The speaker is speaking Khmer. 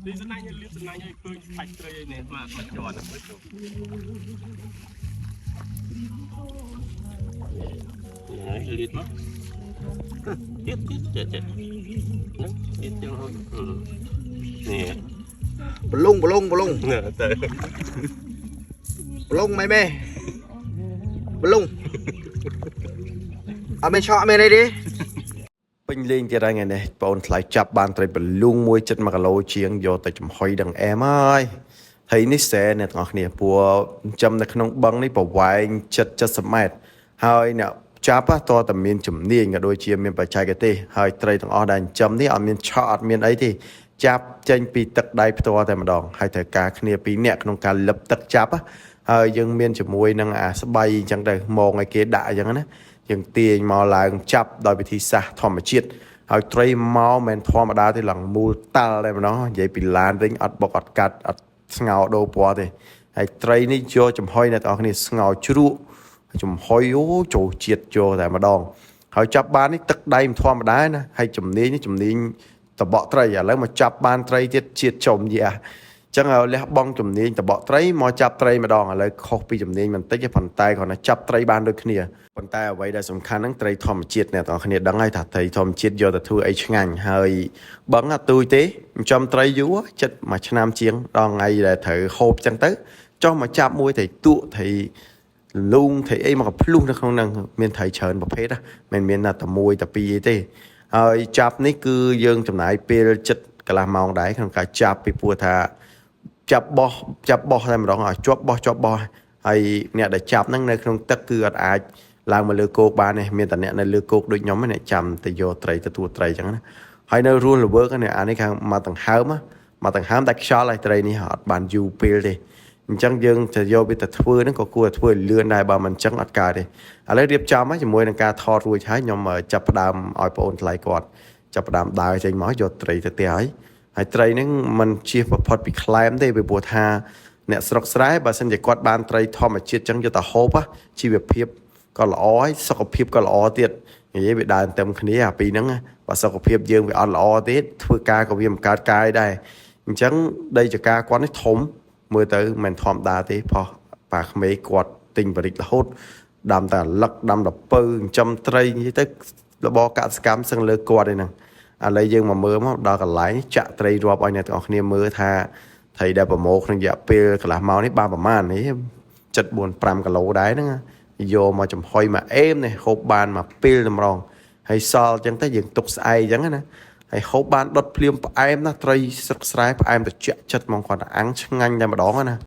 នេះស្នាញ់លៀបស្នាញ់ឲ្យឃើញសាច់ត្រីឯនេះមកមកជាន់មើលទៅនេះលៀបមកទៀតទៀតទៀតទៀតហ្នឹងទៀតទៀតរហូតនេះ បលុងបលុងបលុង នេះទៅ បលុងមិនមេបលុងអត់មានឆក់មានអីទេ ពេញលេងទៀតហើយថ្ងៃនេះបងថ្លៃចាប់បានត្រីបលូងមួយចិត្ត1គីឡូជាងយកទៅចំហុយដឹងអែមហើយហើយនេះសែអ្នកទាំងអស់គ្នាព្រោះចិញ្ចឹមនៅក្នុងបឹងនេះប្រវែងចិត្ត70ម៉ែត្រហើយអ្នកចាប់តើតែមានជំនាញក៏ដូចជាមានបច្ចេកទេសហើយត្រីទាំងអស់ដែលចិញ្ចឹមនេះអត់មានឆក់អត់មានអីទេចាប់ចេញពីទឹកដៃផ្ទាល់តែម្ដងហើយត្រូវការគ្នាពីរនាក់ក្នុងការលឹបទឹកចាប់ហើយយើងមានជាមួយនឹងអាស្បៃអញ្ចឹងទៅមងឲ្យគេដាក់អញ្ចឹងណា យើងទាញមកឡើងចាប់ដោយវិធីសាស្ត្រធម្មជាតិហើយត្រីមកមិនធម្មតាទេឡើងមូលតាល់តែម្ដងនិយាយពីឡានវិញអត់បុកអត់កាត់អត់ស្ងោដូរពណ៌ទេហើយត្រីនេះយកចំហុយអ្នកទាំងអស់គ្នាស្ងោជ្រក់ចំហុយអូចូលជាតិចូលតែម្ដងហើយចាប់បាននេះទឹកដៃមិនធម្មតាណាហើយជំនាញនេះជំនាញតបក់ត្រីឥឡូវមកចាប់បានត្រីទៀតជាតិចំយ៉ា ចឹងឲ្យលះបង់ជំនាញតបក់ត្រីមកចាប់ត្រីម្ដងឥឡូវខុសពីជំនាញបន្តិចទេប៉ុន្តែគ្រាន់តែចាប់ត្រីបានដូចគ្នាប៉ុន្តែអ្វីដែលសំខាន់ហ្នឹងត្រីធម្មជាតិអ្នកទាំងអស់គ្នាដឹងហើយថាត្រីធម្មជាតិយកទៅធ្វើអីឆ្ងាញ់ហើយបឹងអត់ទូចទេចិញ្ចឹមត្រីយូរចិត្តមួយឆ្នាំជាងដល់ថ្ងៃដែលត្រូវហូបចឹងទៅចុះមកចាប់មួយត្រីទក់ត្រីលូងត្រីអីមកកភ្លុះនៅក្នុងហ្នឹងមានត្រីច្រើនប្រភេទណាមិនមានតែមួយតែពីរអីទេហើយចាប់នេះគឺយើងចំណាយពេលចិត្តកន្លះម៉ោងដែរក្នុងការចាប់ពីព្រោះថា ចាប់បោះចាប់បោះតែម្ដងឲ្យជាប់បោះជាប់បោះហើយអ្នកដែលចាប់ហ្នឹងនៅក្នុងទឹកគឺអត់អាចឡើងមកលើគោកបានទេមានតែអ្នកនៅលើគោកដូចខ្ញុំហ្នឹងអ្នកចាំទៅយកត្រីទទួលត្រីអញ្ចឹងណាហើយនៅរស់ល្វើកនេះអានេះខាងមកដង្ហើមមកដង្ហើមតែខ្យល់ហើយត្រីនេះអត់បានយូរពេលទេអញ្ចឹងយើងទៅយកវាទៅធ្វើហ្នឹងក៏គួរតែធ្វើឲ្យលឿនដែរបើមិនអញ្ចឹងអត់កើតទេឥឡូវរៀបចំហើយជាមួយនឹងការថតរួចហើយខ្ញុំចាប់ផ្ដើមឲ្យបងអូនថ្លៃគាត់ចាប់ផ្ដើមដើរចេញមកយកត្រីទៅផ្ទះហើយ ហើយត្រីហ្នឹងมันជៀសប្រផុតពីក្លែមទេពីព្រោះថាអ្នកស្រុកស្រែបើសិនជាគាត់បានត្រីធម្មជាតិចឹងយកទៅហូបជីវភាពក៏ល្អហើយសុខភាពក៏ល្អទៀតនិយាយវាដើរទៅគ្នាអាពីរហ្នឹងបើសុខភាពយើងវាអត់ល្អទេធ្វើការក៏វាមិនកើតកាយដែរអញ្ចឹងដីចការគាត់នេះធំមើលទៅមិនធម្មតាទេផោះប៉ាក្មេកគាត់ទិញបរិចរហូតដាំតែលឹកដាំដពៅចិញ្ចឹមត្រីនិយាយទៅរបរកសិកម្មសឹងលើគាត់ឯហ្នឹង ឥឡូវយើងមកមើលមកដល់កន្លែងចាក់ត្រីរាប់ឲ្យអ្នកទាំងអស់គ្នាមើលថាត្រីដែលប្រមូលក្នុងរយៈពេលកន្លះម៉ោងនេះបានប្រមាណនេះ7 4 5គីឡូដែរហ្នឹងយកមកចំហុយមកអេមនេះហូបបានមកពេលតម្រងហើយសល់អញ្ចឹងទៅយើងទុកស្អែកអញ្ចឹងណាហើយហូបបានដុតភ្លាមផ្អែមណាស់ត្រីស្រុកស្រែផ្អែមត្រជាក់ចិត្តហ្មងគាត់អាំងឆ្ងាញ់តែម្ដងណា។